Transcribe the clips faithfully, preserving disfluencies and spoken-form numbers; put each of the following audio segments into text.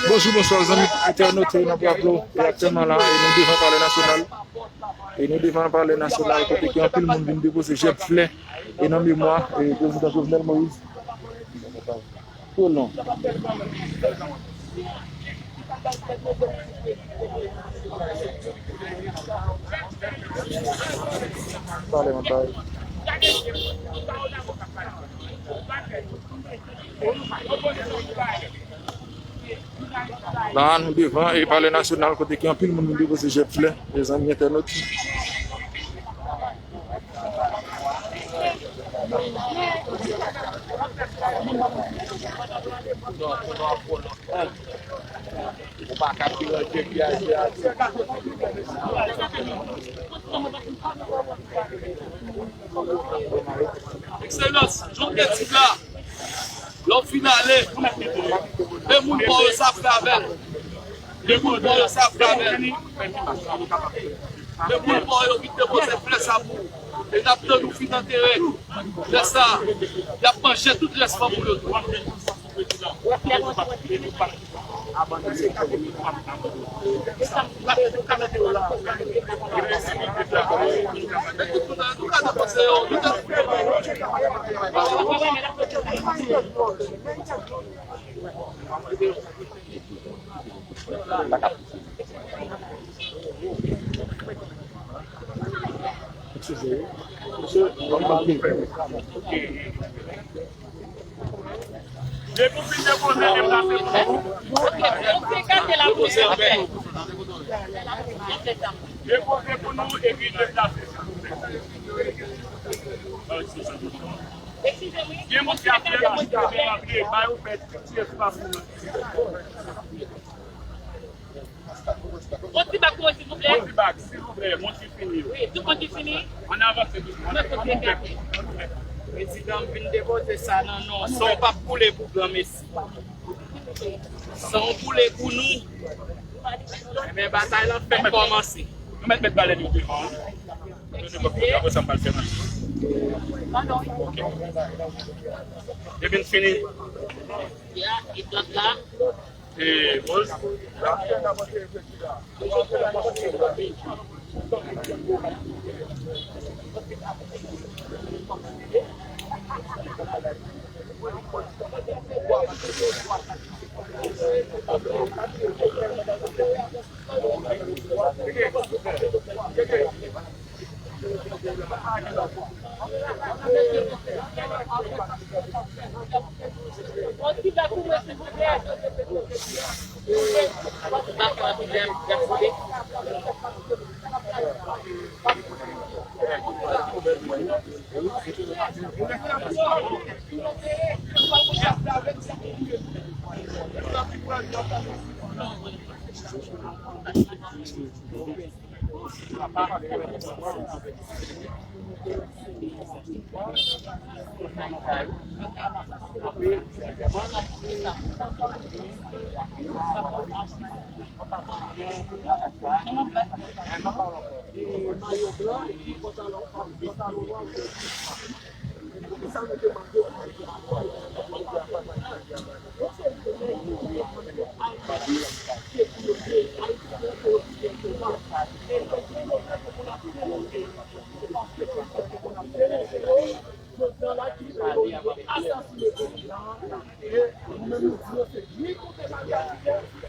Bonjou, bonswa, zanmi entènot, n ap raple w, e aktyèlman la, e nou devan Palè Nasyonal. E nou devan Palè Nasyonal, kote ke anpil moun vin depoze jèb flè e nan memwa, e, prezidan Jovenel Moïse. Tou long. Pale, mwen pale. La, nou devan e Palè Nasyonal, kote ke anpil moun vin depoze jèb flè, mezanmi entènot. Ekselans, John Petit la. Lè w fin ale, de moun pa w yo sa fè avè l. De moun pa w yo sa fè avè l. De moun pa w yo ki te poze flè sa pou ou. E n ap tann ou fin antere. Lè sa, y ap manje tout rès fanm ou yo tou. Depi w fin depoze deplase pou nou. Depoze pou nou epi deplase, silvouplè. Gen moun ki ap fè machine, ba yo fè ti espas pou nou. On ti bak pou mwen, silvouplè. On ti bak, silvouplè, moun ki fini yo. Wi, tout moun ki fini. Ann avanse dousman. Mwen kote gate. Prezidan, m vin depoze sa nan non. San w p ap koule pou granmesi. San w koule pou nou. Ebyen, batay lan fèk kòmanse. Nou mèt met balèn yo devan. Eskize. Apre sa, m pral fè machine. Ok. Depi n fini. Ya, e plant la. E, bon.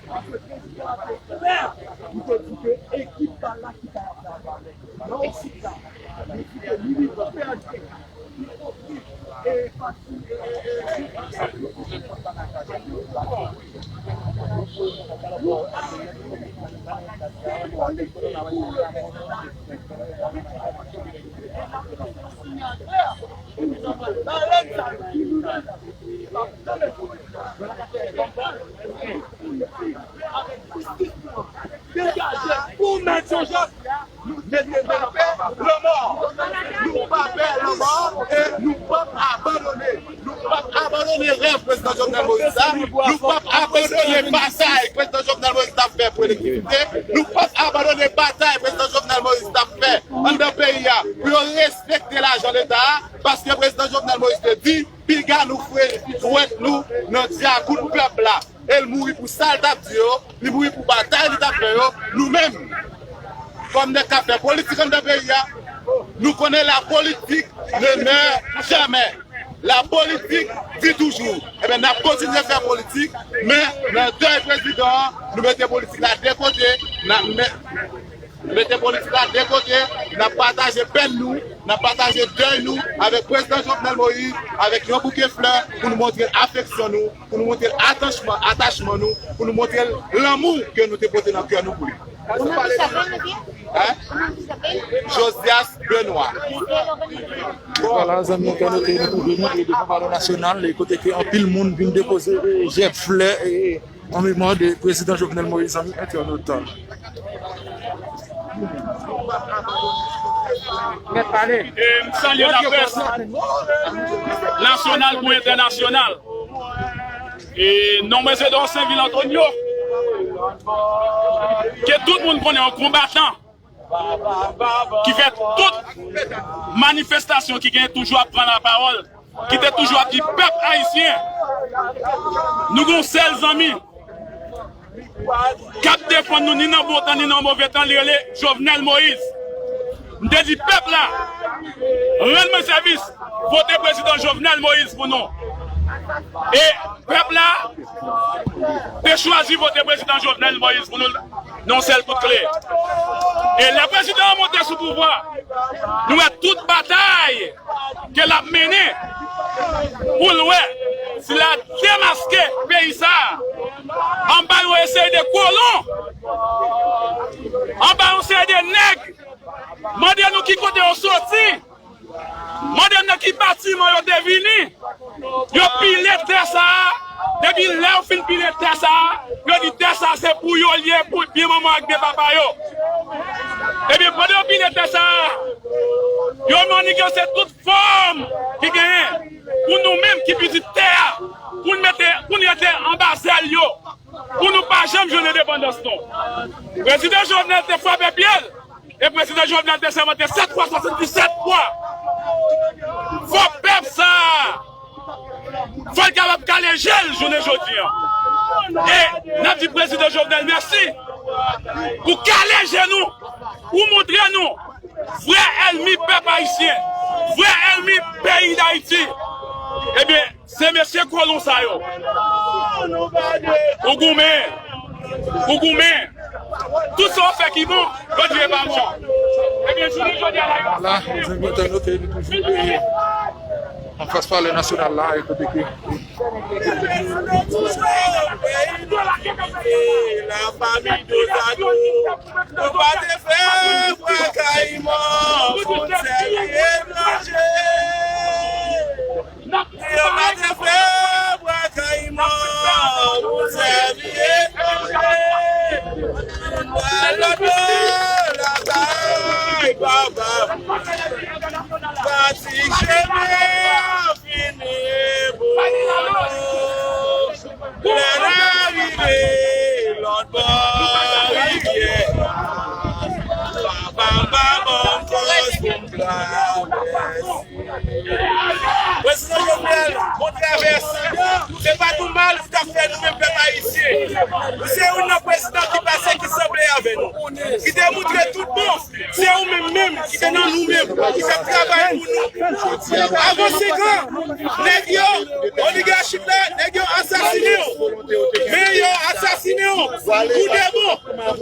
Paske prezidan la te klè, li te di ke ekip bal la ki ta ap travay. Nan yon sit la, li di ke militan P H T K, li ofri, e, pati, e, e, e, senbolik pou le prezidan. E n ap fè yon sinyal klè, prezidan pral balèn sa yo ki nou menm, n ap tande. Degaje pou Mèt Jean Jacques. Mete men nan kaba. Lanmò. Nou pa pè lanmò e nou p ap abandone. Nou p ap abandone rèv prezidan Jovenel Moïse la. Nou p ap abandone batay prezidan Jovenel Moïse la fè pou elektrisite. Nou p ap abandone batay prezidan Jovenel Moïse la fè anndan peyi a pou yo respekte lajan leta a. Paske prezidan Jovenel Moïse te di, piga nou foure dwèt nou Jodi a, kout pèp la, e l mouri pou sa l t ap di yo, li mouri pou batay li t ap fè yo, nou menm, kòm nèg k ap fè politik anndan peyi a, nou konnen la politique ne meurt jamais. La politique vit toujours. Ebyen, n ap kontinye fè politik, men nan dèy prezidan an, nou mete politik la de kote, n ap mete politik la de kote, n ap pataje pèn nou, n ap pataje dèy nou avèk prezidan Jovenel Moïse, avèk yon bouke flè pou nou montre l afeksyon nou, pou nou montre l atachman, atachman nou, pou nou montre l lanmou ke nou te pote nan kè nou pou li. Hein? Josias Benoît. Vwala, zanmi entènot, nou twouve nou devan Palè Nasyonal, e kote ke anpil moun vin depoze, e, jèb flè, e, an memwa de prezidan Jovenel Moïse, zanmi entènot. Mèt pale. E m salye laprès nasyonal kou entènasyonal. E non mwen se Don Senvil Antonio. Ke tout moun konnen yon konbatan ki fè tout manifestasyon ki gen toujou ap pran lapawòl, ki te toujou ap di pèp ayisyen, nou gen yon sèl zanmi k ap defann nou ni nan bon tan ni nan move tan, li rele Jovenel Moïse. M te di pèp la, rann mwen sèvis, vote prezidan Jovenel Moïse pou nou. E pèp la te chwazi vote prezidan Jovenel Moïse pou nou nan yon sèl kout kle. E lè prezidan an monte sou pouvwa, nou wè tout batay ke l ap mennen pou l wè si l a demaske peyi sa a anba yon seri de kolon, anba yon seri de nèg. Mande nou ki kote yo soti. Mande m nan ki batiman yo te vini. Yo pile tè sa a. Depi lè yo fin pile tè sa a, yo di tè sa a se pou yo l ye, pou byen manman ak byen papa yo. Ebyen, pandan yo pile tè sa a, yo manigance tout fòm ki genyen pou nou menm ki pitit tè a, pou n mete, pou n rete anba zèl yo, pou nou pa janm jwenn endepandans nou. Prezidan Jovenel te frape pye l, e prezidan Jovenel te sèmante sèt fwa, swasanndisèt fwa. Fò pèp sa a, fò l kapab kale je l jounen jodi a. E n ap di prezidan Jovenel mèsi pou kale je nou, pou montre nou vrè ènmi pèp ayisyen, vrè ènmi peyi Dayiti. Ebyen, se mesye kolon sa yo. Ou goumen, ou goumen. Tout sa w fè ki bon, yo di e pa bon. Ebyen, jounen jodi a la, yo... Vwala, zanmi entènot, nou toujou, e, anfas Palè Nasyonal la, e kote ke Peyi nou, peyi lafanmi Dozado. Nou pa te fè bwa kayiman pou n sèvi etranje. Yo pa te fè bwa kayiman pou n sèvi etranje. Nou al lòtbò lakay papa. Pati chemen an fini pou nou. Lè n a rive lòtbò rivyè, papa m pa ban m fòs pou m travès. Prezidan Jovenel, bon travès. Se pa tou mal ou t ap fè nou menm pèp ayisyen. Ou se youn nan prezidan ki pase ki sanble avè nou, ki te moutre tout bon. Se ou menm menm ki te nan nou menm, ki t ap travay pou nou. Avan senk an, nèg yo, oligachi la, nèg yo asasine w. Men yo asasine w pou de bon.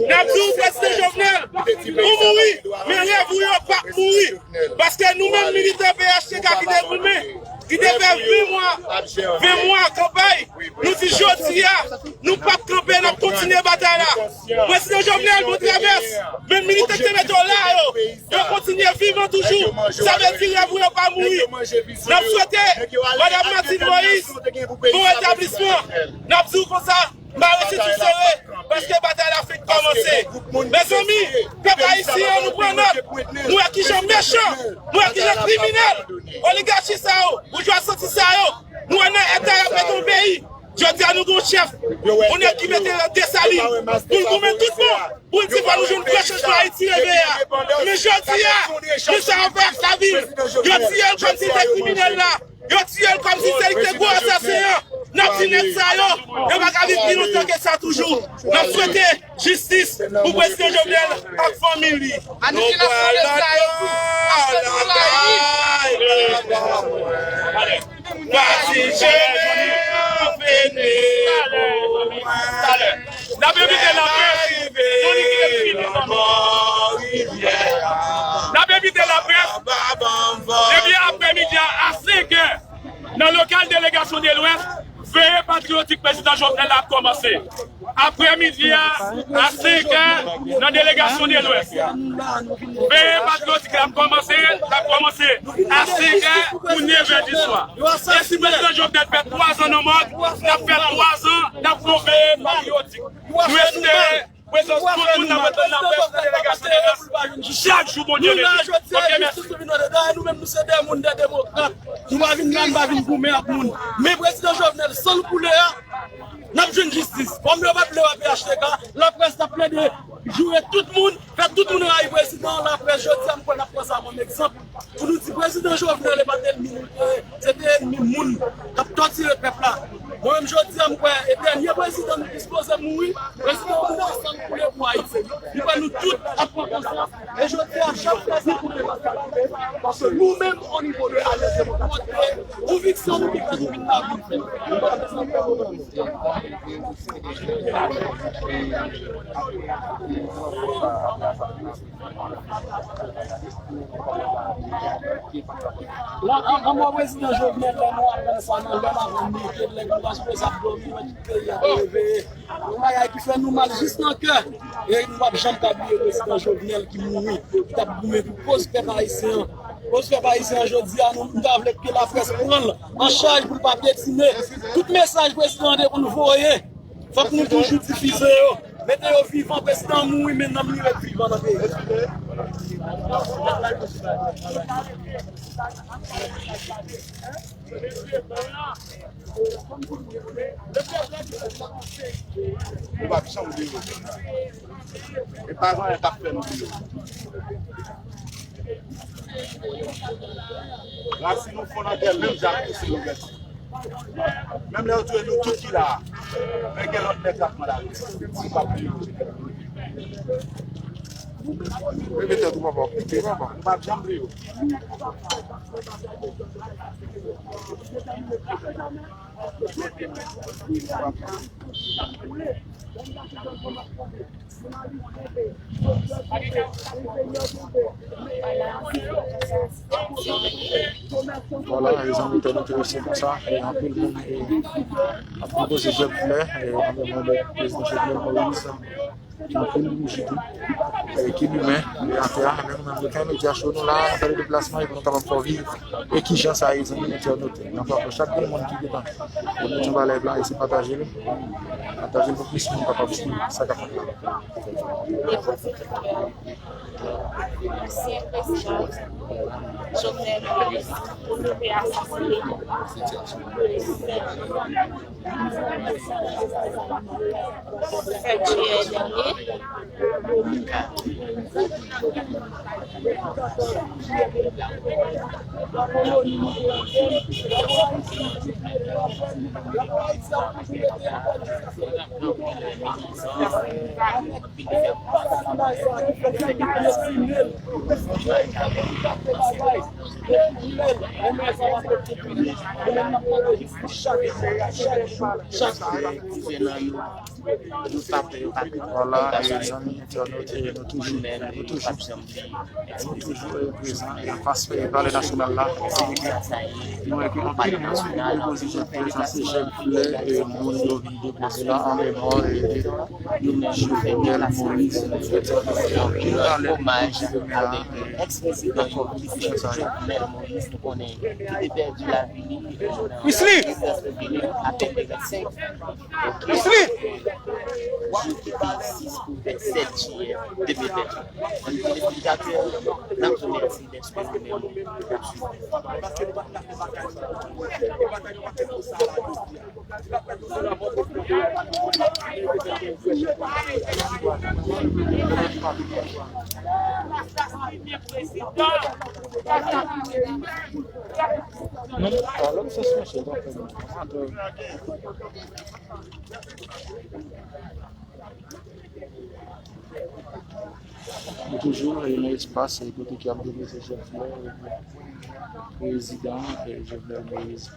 N ap di w, prezidan Jovenel, ou mouri, men rèv ou yo p ap mouri. Paske nou menm militan P H T K ki te goumen, ki te fè ven mwa, ven mwa kanpay, nou di jodi a, nou p ap kanpe, n ap kontinye batay la. Prezidan Jovenel, bon travès. Menm militè ki te mete w la yo, yo kontinye vivan toujou. Sa vle di rèv ou yo pa mouri. N ap swete Madanm Martine Moïse bon retablisman. N ap di w konsa, m pa rete sou sere, paske batay la fenk kòmanse. Mezanmi, pèp ayisyen an, nou pran nòt. Nou wè kijan mechan, nou wè kijan kriminèl, oligachi sa yo, boujwa santi sa yo, nou wè nan eta y ap mete yon peyi. Jodi a nou gen yon chèf, yon nèg ki mete nan Desalin pou l goumen tout bon, pou l di fò nou jwenn vrè chanjman Ayiti reve a. Men jodi a, men sa yo fè ak lavi l. Yo tiye l kòmsi se kriminèl la. Yo tiye l kòmsi se li ki te gwo asasen an. Nan ti nèg sa yo, yo pa ka viv pi lontan ke sa toujou. N ap swete jistis pou prezidan Jovenel ak fanmi li. Nou pral nan lakay papa mwen. Pati chemen an vini pou mwen. N ap envite laprès. N ap envite laprès. Depi aprèmidi a, a senk è, nan lokal delegasyon de Lwès, veye patriyotik prezidan Jovenel la ap kòmanse. Aprèmidi a, a senk è, nan delegasyon de Lwès. Veye patriyotik la ap kòmanse, l ap kòmanse a senk è pou nèf è di swa. E si prezidan Jovenel fè twa zan nan mòg, l ap fè twa zan, n ap fè yon veye patriyotik. Nou espere prezans tout moun nan mete nan pres nan delegasyon de Lwès. Chak jou Bondye beni. Ok, mèsi. Nou menm nou se de moun de demokrat. Nou pa vin la, nou pa vin goumen ak moun. Men prezidan Jovenel, san l koule a, n ap jwenn jistis. Kòm yo pa t vle wè P H T K, laprès t ap plede joure tout moun, fè tout moun rayi prezidan. Laprès, jodi a, m kwè n ap pran sa kòm egzanp. Pou nou di prezidan Jovenel e pa t ènmi nou l te ye, se te ènmi moun k ap tòtire pèp la. Mwen menm jodi a m kwè e dènye prezidan nou ki sipoze mouri, prezidan an mouri san l koule pou Ayiti. M kwè nou tout ap pran konsyans e jodi a chak prezidan nou depase, paske nou menm o nivo de Ayiti, konviksyon nou ki fè nou vin la pou nou fè. Nou pa bezwen pè otan. Lanmò prezidan Jovenel, lè nou aprann sa nan lè n aprann mete lè nou pa sipoze ap dòmi, wè tout peyi a te reveye. Yon bagay ki fè nou mal jis nan kè. E nou p ap janm ka bliye prezidan Jovenel ki mouri, ki t ap goumen pou koz pèp ayisyen an. Koz pèp ayisyen an, jodi a, nou, nou ta vle ke laprès pran l an chaj pou l pa pyetine tout mesaj prezidan an te konn voye. Fòk nou toujou difize yo. Mete yo vivan, prezidan an mouri, men nanm li ret vivan nan peyi. Nou p ap janm bliye yo. E pa gen anyen k ap fè nou bliye yo. Rasin nou fon nan tè, menm jan ak Toussaint Louverture. Menm lè yo touye nou tout ki la a, men gen lòt nèg k ap mande arete. Nou p ap bliye yo. Reveye tèt ou, papa. Okipe, papa. Nou p ap janm bliye yo. Vwala, e zanmi entènot yo, se konsa, e anpil moun, e, ap depoze zèb flè, e, an memwa de prezidan Jovenel Moïse, anpil bouji tou, e, ki limen, e, atè a, men nou menm, Rekan Media Show, nou la, nou fè deplasman, e pou nou kapab fè w viv, e kijan sa ye, zanmi entènot yo. Ankò, chak grenn moun ki gentan, e, nou anba live la, e se pataje l, pataje l pou plis moun kapab suiv sa k ap fèt la. Ansyen prezidan Jovenel Moïse, pou nou te asasinen sèt jiyè dènye. Vwala, e, zanmi entènot, e, nou toujou, nou toujou, nou toujou, e, prezan, e, anfas, e, Palè Nasyonal la, e, nou wè ke anpil moun vin depoze zèb flè, sa se zèb flè, e, moun yo vin depoze la an memwa, e, de Jovenel Moïse. Anpil talè pou Jovenel la, e, dakò, ki jan sa ye? Jovenel Moïse, nou konnen, ki te pèdi lavi li, e, nan rezidans li a Pèpè vennsenk. Jou ki vennsis pou vennsèt jiyè de mil venntwa. Ann di lespitatè, n ap di w mèsi dèske nou menm ou kontinye. Non, non, alò, se sou chèz, non. Nou toujou nan espas kote ki ap depoze Jovenel, prezidan Jovenel Moïse.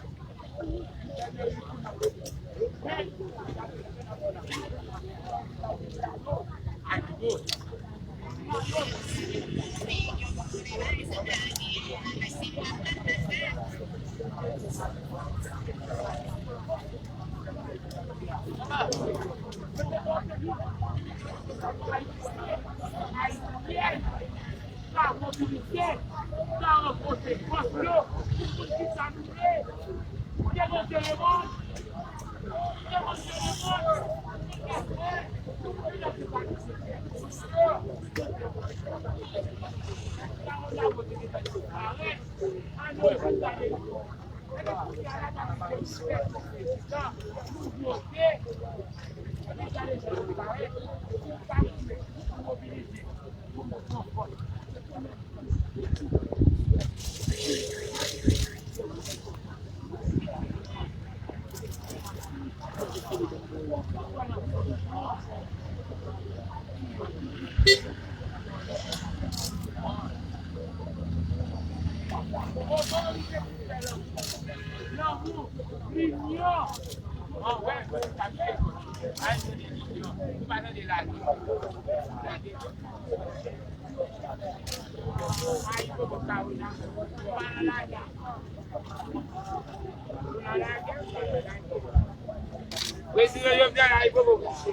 Prezidan Jovenel, Ayibobo kouche.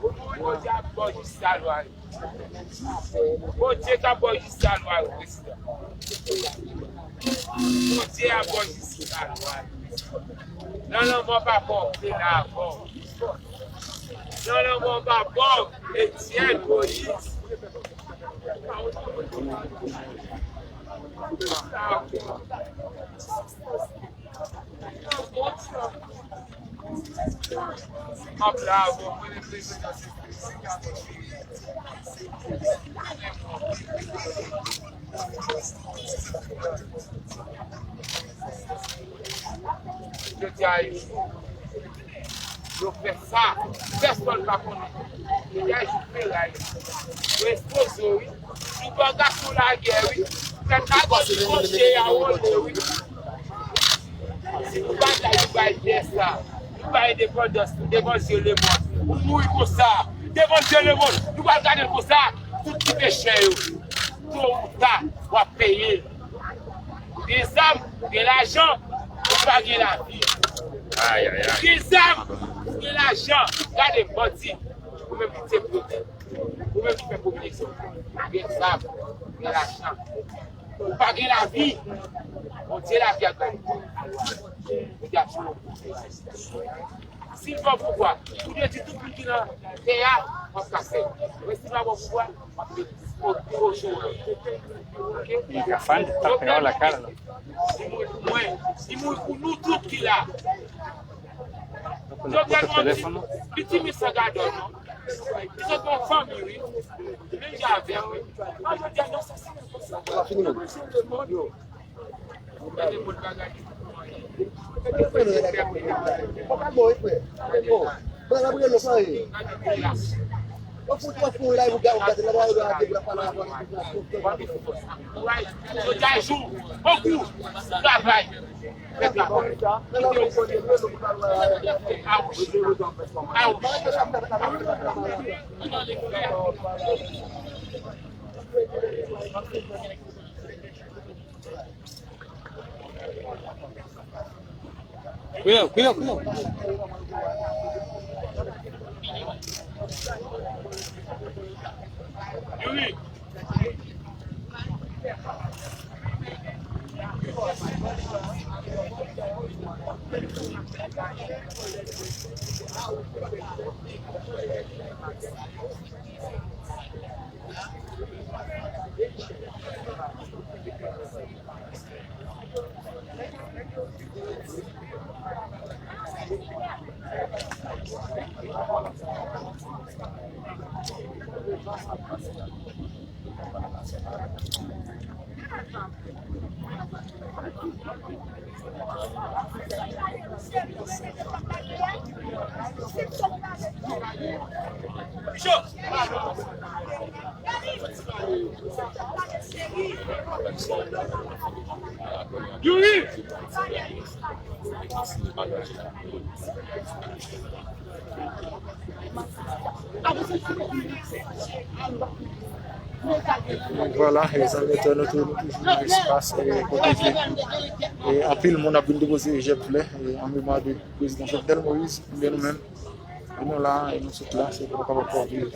Ou mouri, Bondye ap ba w jistis a lwa yo. Bondye ka ba w jistis a lwa yo, prezidan. Bondye ap ba w jistis a lwa yo. Nan lanmò pa ba w, te la avè w. Nan lanmò pa ba w, Etienne Moïse. M ap la avè w, mwen reprezante Jodi a, yo fè sa, pèsonn pa konnen. Yo dèyè jou feray. Yo ekspoze w, wi. Yo pa gason lagè, wi. Fè kado di Bondye a wole, wi. Si nou batay, nou bay pyès la. Nou bay endepandans nou devan zye lemonn. Ou mouri konsa, devan zye lemonn. Nou pral gade l konsa. Tout ti pechè yo, to ou ta, w ap peye l. Gen zam, gen lajan, ou pa gen lavi. Ay, ay, ay. Gen zam, ou gen lajan. Gade, bandi, ou menm ki te pwodui, ou menm ki fè kombinezon. Gen zam, gen lajan. Ou pa gen lavi. Bondye lavi a gade. Ou te ap sou Si l ba w pouvwa, ou dwe di tout moun ki nan tè a, w ap kase. Men si l pa ba w pouvwa, w ap met po, po cho w. Oke? Li ka fann, ta fè yon lakal, non? Li mouri pou mwen, li mouri pou nou tout ki la. Jovenel Moïse, li timoun san gadò, non? Li sot nan fanmi, wi. Menm jan avè m, wi. Mwen, jodi a, non, sa, sa, sa. Travay. Cuidado, cuidado, cuidado. Vwala, e zanmi entènot yo, nou toujou nan espas, e kote ke, e anpil moun ap vin depoze jèb flè, e an memwa de prezidan Jovenel Moïse, oubyen nou menm, e nou la, e nou sot la, se pou nou kapab fè viv,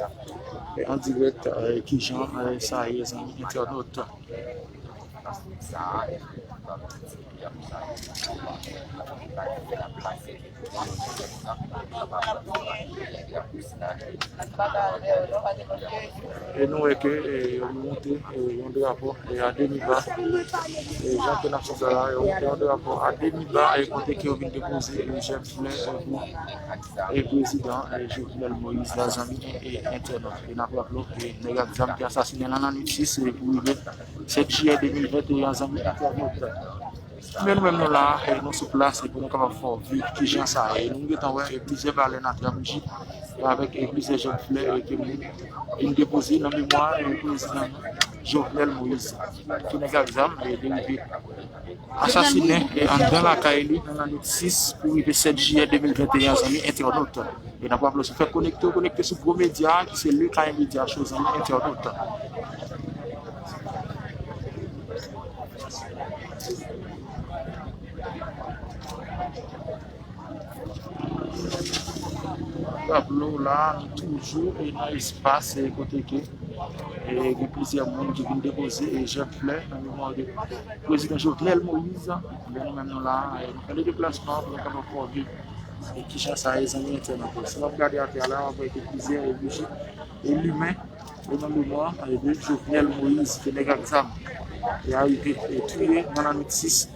e an dirèk, e kijan, e sa ye, zanmi entènot. E nou wè ke, e, yo monte, e, yon drapo, e, a demi ba. E, jan ke n ap sot la, yo monte yon drapo a demi ba, e, kote ke yo vin depoze, e, jèb flè, e, pou, e, prezidan, e, Jovenel Moïse la, zanmi, e, e, entènot. E n ap raple w ke nèg ak zam te asasinen l nan lannwit sis, e, pou rive sèt jiyè de mil venteyen, zanmi entènot. Men nou menm nou la, e nou sou plas, e pou nou kapab fè w viv kijan sa ye. Nou gentan wè, e plizyè balèn atrapouji, e avèk, e plizyè jèb flè, e ke moun vin depoze nan memwa, e prezidan Jovenel Moïse. Ke nèg ak zam, e te rive asasinen, e anndan lakay li, nan lannwit sis pou rive sèt jiyè de mil venteyen, zanmi entènot. E n ap raple w, si w fèk konekte, w konekte sou gwo medya a, ki se Le Kay Media Show, zanmi entènot. Raple w la, nou toujou, e, nan espas, e, kote ke, e, gen plizyè moun ki vin depoze, e, jèb flè nan memwa de prezidan Jovenel Moïse. Men nou menm nou la, e, nou fè le deplasman pou nou kapab fè w viv, e, kijan sa ye, zanmi entènot yo. Si w ap gade atè a la, w ap wè ke plizyè, e, bouji, e, limen, e, nan memwa, e, de Jovenel Moïse, ke nèg ak zam, e, arive, e, touye nan lannwit sis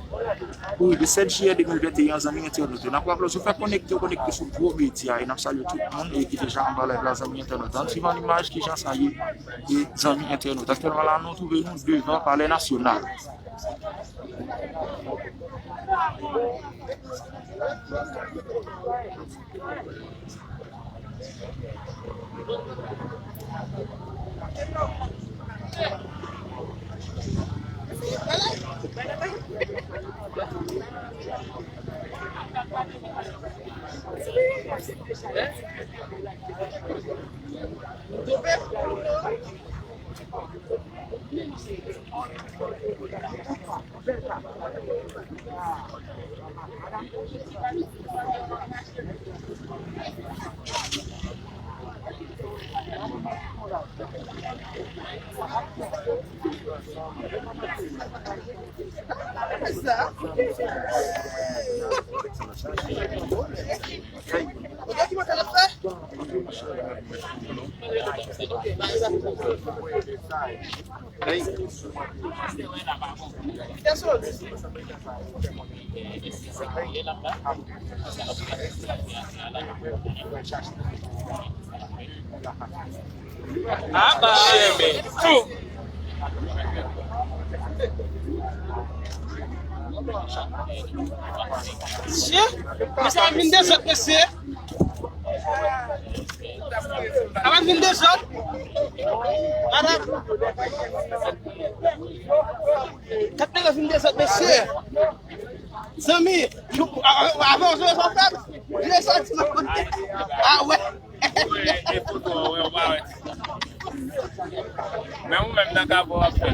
pou rive sèt jiyè de mil venteyen, zanmi entènot yo. N ap raple w, si w fèk konekte, w konekte sou gwo medya, e n ap salye tout moun, e, ki deja anba live la, zanmi entènot. Ann swiv an imaj kijan sa ye, e, zanmi entènot. Aktyèlman la, nou twouve nou devan Palè Nasyonal. Aba! Chè, men tou. Mesye, mesye ap vin dezòd, mesye. Ap vin dezòd. Ala. Kat nèg ap vin dezòd, mesye. Zanmi, nou, a, a, avan w jwe sa w fè, jwe sa ti nan kote. A wè. Wè, e foto, wè, w pa wè. Men ou menm nan kafou w ap fè.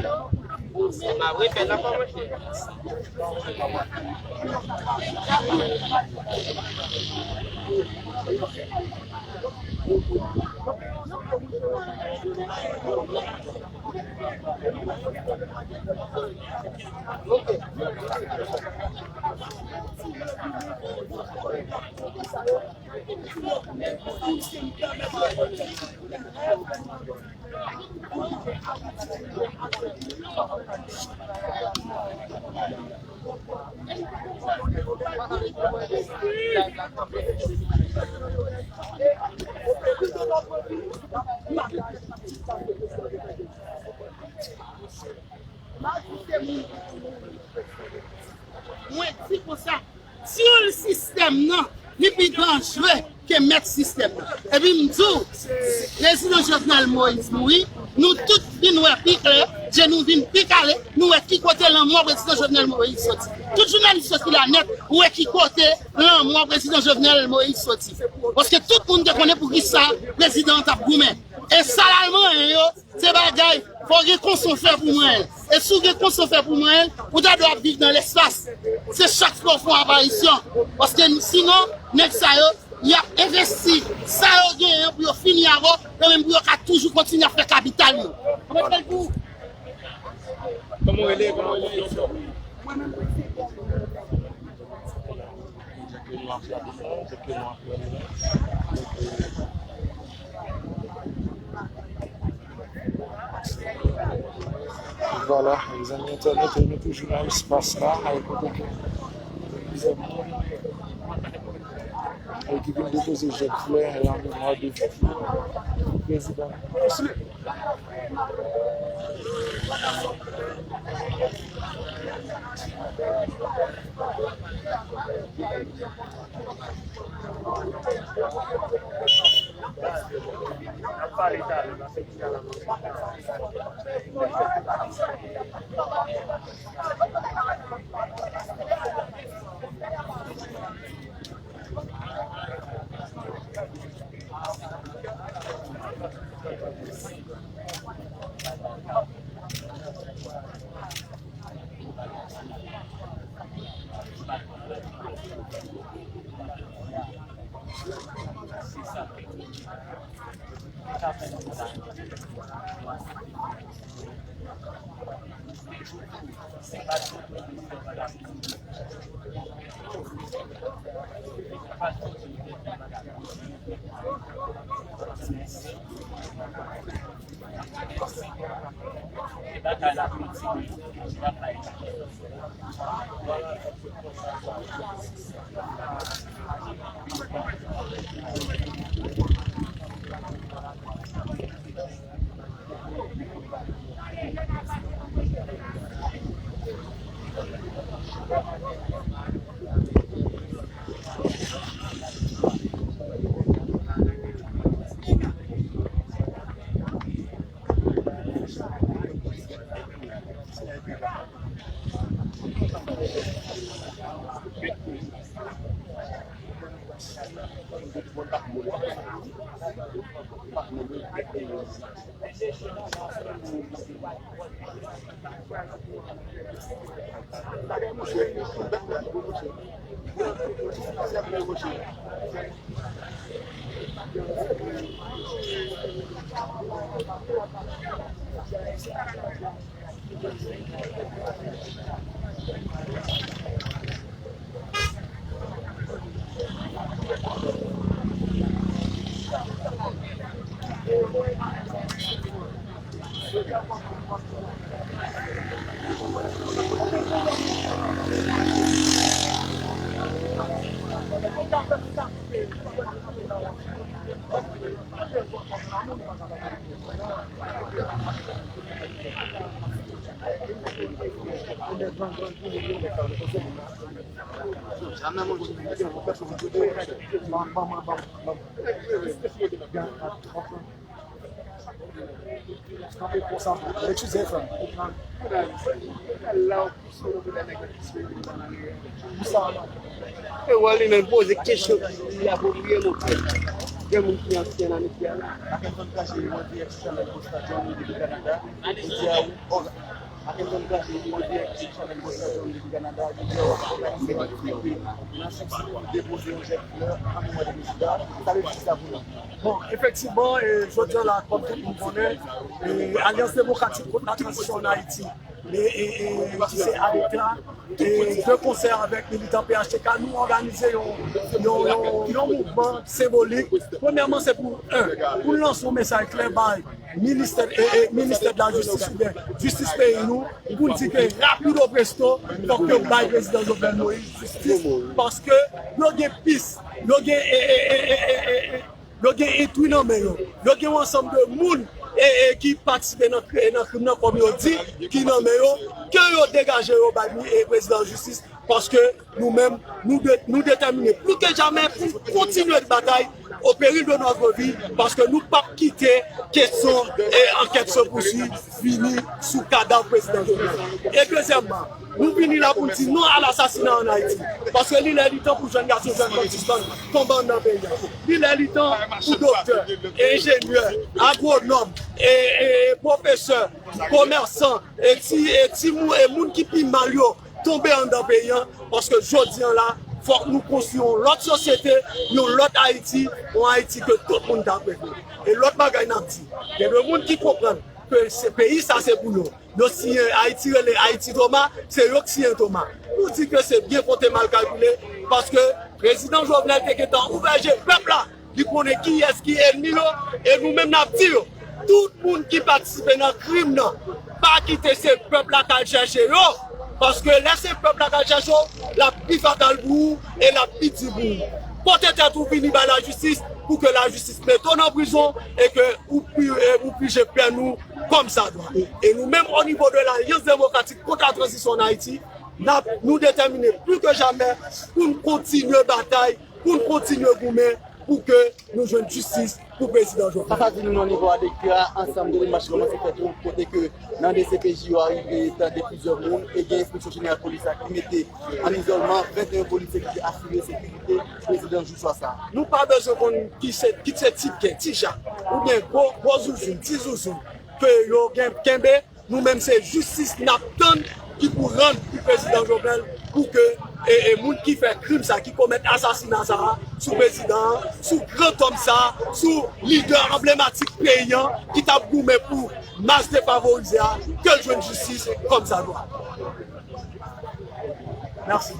M ap refè l ankò, monchè. Mwen di konsa, tyoul sistèm nan, li pi danjre ke mèt sistèm nan. Epi m di w, prezidan Jovenel Moïse mouri, nou tout vin wè pi klè, je nou vin pi kale, nou wè ki kote lanmò prezidan Jovenel Moïse soti. Tout jounalis yo ki la nèt, ou wè ki kote lanmò prezidan Jovenel Moïse soti. Paske tout moun te konnen pou ki sa prezidan an t ap goumen. E sa l al manyen yo, se bagay, fò w gen konsa w fè pou manyen l. E si w gen konsa w fè pou manyen l, ou ta dwe ap viv nan lespas. Se chak fwa w fè yon aparisyon. Paske sinon, nèg sa yo, y ap envesti sa yo genyen pou yo fini avè w, yo menm pou yo ka toujou kontinye ap fè kapital yo. Kòman w rele? Kòman w rele? Ke nou ap gade la, ke nou ap wè la. Vwala, mezanmi entènot, nou toujou nan espas la, kote ke plizyè moun ki vin depoze jèt flè an memwa de prezidan. Kanpe konsa, eskize frè m. Pou sa, non. E wè li menm poze kesyon ki apwopriye, monchè. Gen moun ki ansyen nan metye a la. Akenson Kache, mwen di ex chanèl Bosta John depi Kanada. Jodi a, ou, Akenson Kache, mwen di ex chanèl Bosta John depi Kanada. Jodi a, w ap òganize yon aktivite nan Six Mile pou depoze yon jèt flè an memwa de prezidan. Sa vle di kisa pou nou? Bon, efektivman, e, jodi a la, kòm tout moun konnen, e, Alyans Demokratik kont la Tranzisyon an Ayiti, e, e, e, ki se ADECLA, e, de konsè avèk militan P H T K, nou òganize yon, yon, yon, yon mouvman senbolik. Premyèman, se pou, en, pou lanse yon mesaj klè bay ministè, e, e, ministè de la jistis oubyen jistis peyi nou, pou n di ke rapido presto, fòk yo bay prezidan Jovenel Moïse jistis, paske yo gen pis, yo gen, e, e, e, e, e, e, yo gen entwi nan men yo. Yo gen yon ansanm de moun, e, e, ki patisipe nan kri-, nan krim nan, kòm yo di, ki nan men yo, ke yo degaje yo bay mi-, e, prezidan jistis, paske nou menm, nou, de, nou detèmine pli ke jamè pou kontinye batay o peril de notre vie, paske nou p ap kite kesyon e ankèt se pouswiv vini sou kadav prezidan Jovenel. E dezyèmman, nou vini la pou n di non a lasasina ann Ayiti, paske li lè li tan pou jèn gason, jèn fanm sispann tonbe anndan peyi a. Li lè li tan pou doktè, enjenyè, agwonòm, e, e, e pwofesè, komèsan, e ti, e ti moun, e moun ki pi mal yo tonbe anndan peyi an, paske jodi an la, fòk nou konstwi yon lòt sosyete, yon lòt Ayiti, yon Ayiti ke tout moun ta prefere. E lòt bagay n ap di, gen de moun ki konprann ke se peyi sa se pou yo. Yo siyen Ayiti rele Ayiti Toma, se yo k siyen Toma. Nou di ke se byen konte mal kalkile, paske prezidan Jovenel te gentan ouvè je pèp la, li konnen kiyès ki ènmi yo, e nou menm n ap di yo, tout moun ki patisipe nan krim nan, pa kite se pèp la k al chèche yo, paske lè se pèp la k al chèche w, l ap pi fatal pou ou e l ap pi di pou ou. Pote tèt ou vini bay lajistis pou ke lajistis mete w nan prizon e ke ou pi, e ou pije pèn ou kòmsadwa. E nou menm, o nivo de Lalyans Demokratik kont la Tranzisyon ann Ayiti, n ap, nou detèmine pli ke jamè pou n kontinye batay, pou n kontinye goumen, pou ke nou jwenn jistis pou prezidan Jovenel. Sa, sa di nou nan nivo a de ka, ansanm de demach ki kòmanse fèt yo, kote ke nan D C P J yo arive tande plizyè moun, e gen enspeksyon jeneral polis la ki mete an izòlman venteyen polisye ki te asire sekirite prezidan jou swa sa. Nou pa bezwen konn ki se, ki se ti ken, ti ja, oubyen gwo, gwo zouzoun, ti zouzoun, ke yo gen kenbe. Nou menm se jistis n ap tann ki pou rann pou prezidan Jovenel, pou ke, e, e, moun ki fè krim sa, ki komèt asasina sa a sou prezidan an, sou grandòm sa a, sou lidè anblematik peyi an ki t ap goumen pou mas defavorize a, ke l jwenn jistis kòmsadwa. Mèsi.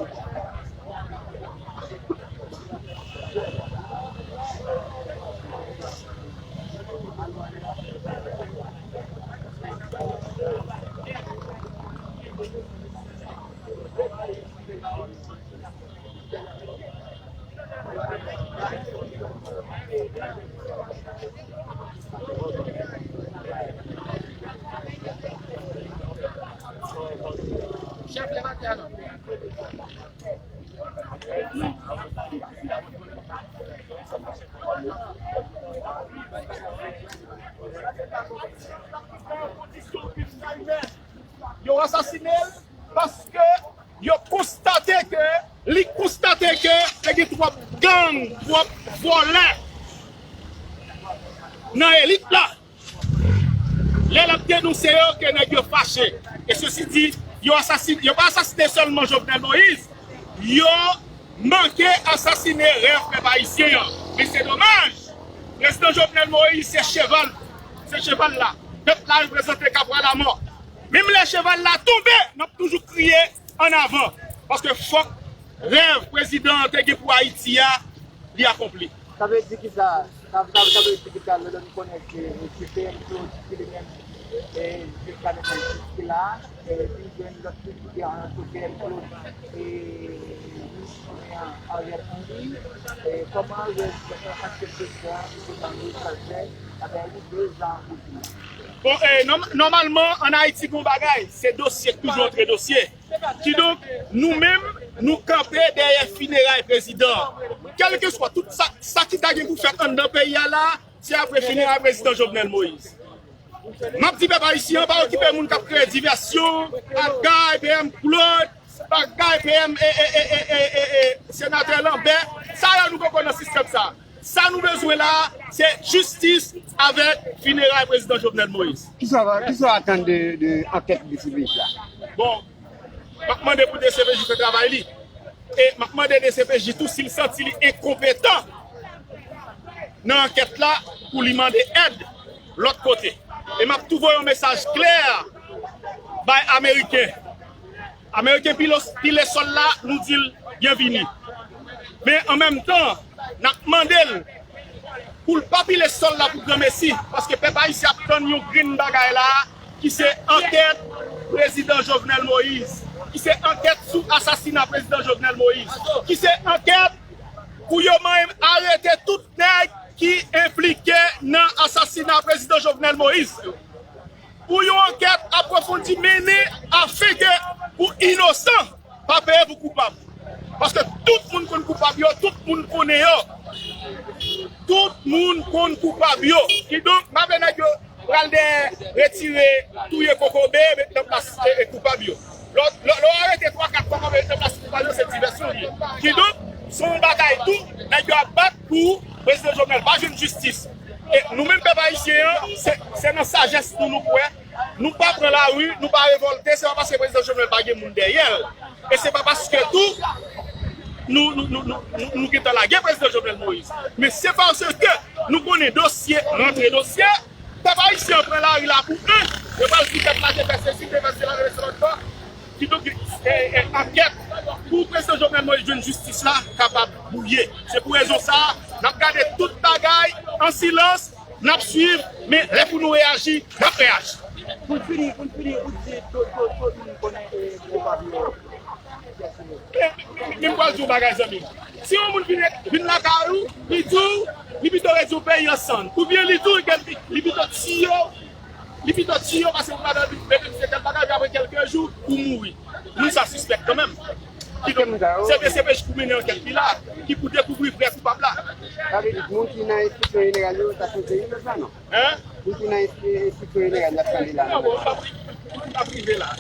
Chèf, leve atè a non. Yo asasine l paske yo konstate ke, li konstate ke te gen twòp gang, twòp vòlè nan elit la. Lè l ap denonse yo ke nèg yo fache. E sesi di, yo asasin-, yo pa asasine sèlman Jovenel Moïse, yo manke asasine rèv pèp ayisyen an. Men se domaj, prezidan Jovenel Moïse se cheval, se cheval la. Pèp la reprezante Kapwa Lamò. Menm lè cheval la tonbe, n ap toujou kriye ann avan. Paske fòk rèv prezidan an te gen pou Ayiti a, li akonpli. Sa vle di kisa? Sa, sa, sa vle di kisa? Lè nou konnen ke, ke P M Claude, ki li menm, e, jiska nou konn jiske la, e, vin jwenn lòt moun ki gen antre P M Claude, e, nou konnen Ariel Henry, e, kòman Ariel, kòman aksepte sa, ki se nan nou sa fè, avè ou de zan pou di. Bon, e, nòm-, nòmalman, ann Ayiti, gon bagay, se dosye k toujou antre dosye. Kidonk, nou menm, nou kanpe dèyè fineray prezidan an. Kèlkeswa tout sa, sa ki ta gen pou fèt anndan peyi a la, se apre fineray prezidan Jovenel Moïse. M ap di pèp ayisyen an, pa okipe moun k ap kreye divèsyon, bagay P M Claude, bagay P M, e, e, senatè Lambert. Sa yo nou poko nan sistèm sa. Sa nou bezwen la, se jistis avèk fineray prezidan Jovenel Moïse. Kisa, kisa w atann de, de ankèt D C P J la? Bon, m ap mande pou D C P J fè travay li. E m ap mande D C P J tou, si l santi li enkonpetan nan ankèt la, pou li mande èd lòt kote. E m ap tou voye yon mesaj klè bay Ameriken. Ameriken pile, pile sòl la, nou di l byenvini. Men an menm tan, n ap mande l pou l pa pile sòl la pou granmesi, paske pèp ayisyen ap tann yon grenn bagay la, ki se ankèt prezidan Jovenel Moïse, ki se ankèt sou asasina prezidan Jovenel Moïse, ki se ankèt pou yo menm arete tout nèg ki enplike nan asasina prezidan Jovenel Moïse. Pou yon ankèt apwofondi mennen afenke pou inosan pa peye pou koupab. Paske tout moun konn koupab yo, tout moun konnen yo. Tout moun konn koupab yo. Kidonk, m ap nèg yo pral dèyè retire, touye kokobe, met nan plas e, e koupab yo. Lè, lè, lè w arete twa, kat kokobe, met nan plas koupab yo, se divèsyon li ye. Kidonk, se yon batay tou, nèg yo ap bat pou prezidan Jovenel pa jwenn jistis. E nou menm pèp ayisyen an, se, se nan sajès nou nou kwè. Nou pa pran lari, nou pa revòlte, se pa paske prezidan Jovenel pa gen moun dèyè l. E se pa paske tou nou, nou, nou, nou, nou, nou gentan lage prezidan Jovenel Moïse. Men se paske nou konnen dosye rantre dosye, pèp ayisyen an pran lari la pou en, yo pral di pèp la te fè sesi, te fè sela, te fè sela ankò. Kidonk, e, e, ankèt pou prezidan Jovenel Moïse jwenn jistis la kapab bouye. Se pou rezon sa a, n ap gade tout bagay an silans, n ap swiv, men lè pou nou reyaji, n ap reyaji. Pou n fini, pou n fini, ou di tout, tout, tout moun konnen, e, koupab yo. Men, men, men m pral di w bagay, zanmi m. Si yon moun vin, vin lakay ou, li di w, li pito redi w peyi an sann. Oubyen li di w ke li, li pito tiye w, li pito tiye w paske ou pa nan vin benefisye tèl bagay, epi apre kèlke jou, ou mouri. Moun sa sispèk kanmenm. Kidonk, se D C P J pou mennen ankèt li la, ki pou dekouvri vrè koupab la. Sa vle di, moun ki nan enstriksyon jeneral yo, ta sipoze inosan, non? Hein? Moun ki nan enstri-, enstriksyon jeneral, n ap tande la. Non, bon, m p ap, m p ap rive la.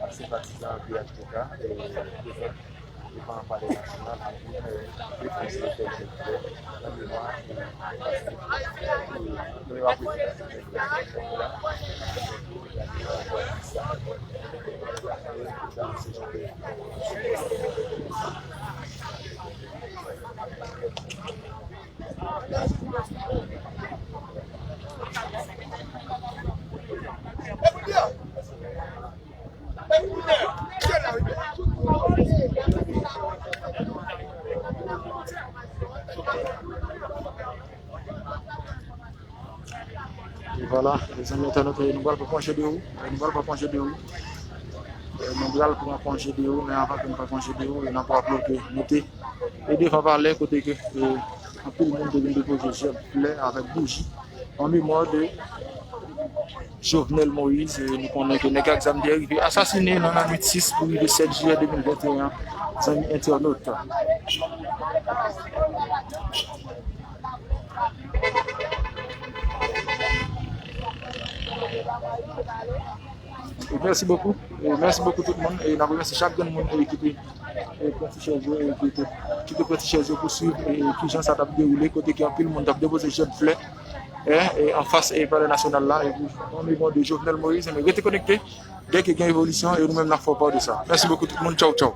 Ak senpatizan P H T K, e, prezan devan Palè Nasyonal pou, e, defanse tèl jèn frè nan memwa, e, E vwala, mezanmi entènot, nou pral pran konje de ou, nou pral pran konje de ou, nou pral pran konje de ou, men avan ke nou pran konje de ou, n ap raple w ke nou te e devan palè kote ke, e, anpil moun te vin depoze jèb flè avèk bouji an memwa de Jovenel Moïse. E nou konnen ke nèg ak zam te rive asasine nan lannwit sis pou rive sèt jiyè de mil venteyen, zanmi entènot. E mèsi bokou. E mèsi bokou tout moun. E n ap remèsye chak grenn moun, e, ki te, e, pran ti chèz yo, e, ki te, ki te pran ti chèz yo pou swiv, e, kijan sa t ap dewoule, kote ke anpil moun t ap depoze jèb flè, e, e, anfas, e, Palè Nasyonal la, e, pou, an memwa de Jovenel Moïse. Men rete konekte, dèke gen evolisyon, e nou menm n ap fè w pa de sa. Mèsi bokou tout moun. Tchaw, tchaw.